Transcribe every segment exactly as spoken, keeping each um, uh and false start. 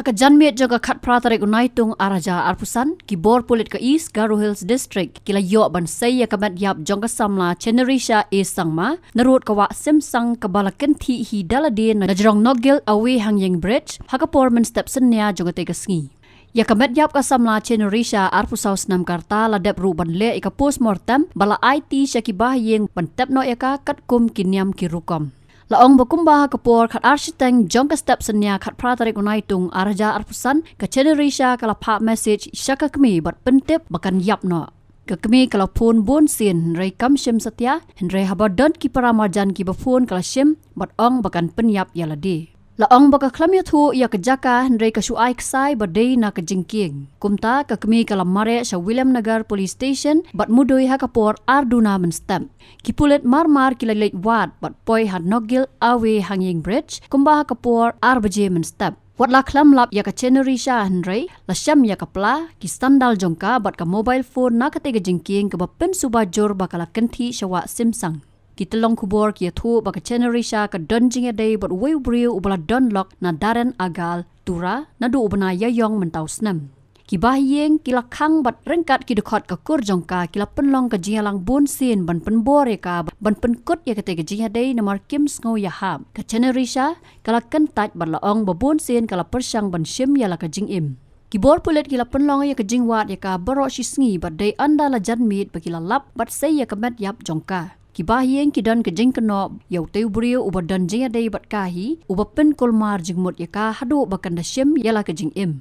Ka janmiet jong ka khatphra tarik u Naitung ar hajar arphew san, ki bor pulit ka East Garo Hills District ki la ïoh ban sei ïa ka met ïap jong ka samla Chenrisha A Sangma, na rud ka wah Simsang, kaba la kynthih hi da lade na jrong Nokgil Awe Hangying Bridge, ha ka por mynstep synñia jong katei ka sngi. Ïa ka met ïap ka samla Chenrisha arphew saw snem ka rta la dep ruh ban leh ïa ka postmortem, ba la aiti sha ki bahaïing ban tep noh ïa ka katkum ki niam ki rukom. La ong ba kumba ha ka por khatar shiteng jong ka step synñia, khatphra tarik u Naitung ar hajar arphew san, ka Chenrisha ka la phah message sha ka kmie bad pyntip ba kan ïap noh. Ka kmie ka la phone bun sien, hynrei kam shim satia, hynrei haba don ki para marjan kiba phone ka la shim, bad ong ba kan pynïap ïa lade. La ong ba ka khlem ïathuh ïa ka jaka, hynrei ka shu ai ksai ba dei na ka jingkieng. Kumta ka kmie ka la mareh sha Williamnagar Police Station, bad mudui ha ka por ar duna mynstep. Ki pulit mar mar ki la leit wad bad poi ha Nokgil Awe Hangying Bridge, kumba ha ka por ar baje mynstep. Wat la khlem lap ïa ka Chenrisha, hynrei la shem ïa ka pla, ki sandal jong ka bad ka mobile phone na katei ka jingkieng kaba pynsuba jur ba ka la kynthih sha wah Simsang. Ki tyllong khubor ki ïathuh ba ka Chenrisha ka don jingïadei bad uwei u briew uba la don lok na Darren Agal, Tura, naduh u bnai Ïaïong mynta u snem. Ki bahaïing ki la khang bad ryngkat ki dkhot ka kur jong ka ki la pynlong ka jingïalang bun sien ban pynbor ïa ka, ban pynkut ïa katei ka jingïadei namar kim sngew ïahap. Ka Chenrisha ka la kyntait bad la ong ba bun sien ka la pyrshang ban shim ïa la ka jingim. Ki bor pulit ki la pynlong ïa ka jingwad ïa ka baroh shi sngi bad dei ynda la janmiet ba ki la lap bad sei ïa ka met ïap jong ka. Ki bahaïing ki don ka jingkynnoh ïa utei u briew uba don jingïadei bad ka hi, uba pynkulmar jingmut ïa ka haduh ba kan da shim ïa la ka jingim.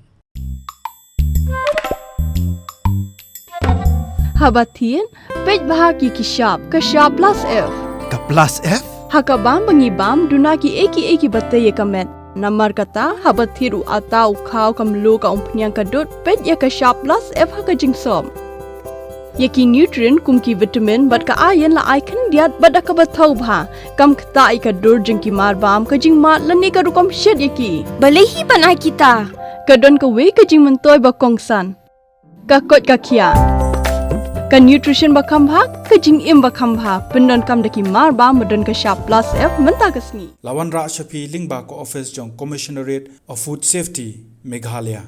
Haba thied, peit bha ki ki shap, ka shap plus F. Ka plus F? Ha ka bam ba ngi bam, duna ki ei ki ei kiba tei ïa ka met. Namar kata, haba thied u atta, u khaw, ka mluh, ka umphniang, ka dud, peit ïa ka shap plus F ha ka jingsop. Ïa ki nutrient kum ki vitamin bad ka iron la ai khyndiat bad da kaba thaw bha. Kam ktah ïa ka dur jong ki mar bam, ka jingmad lane ka rukom shet ïa ki. Balei hi ban ai kita? Ka don kawei ka jingmyntoi ba kongsan. Ka koit ka khiah. Ka nutrition ba kham bha, ka jingim ba kham bha. Pyndonkam da ki mar bam ba don ka shap plus F mynta ka sngi. La wanrah sha phi lyngba ka office jong Commissionerate of Food Safety, Meghalaya.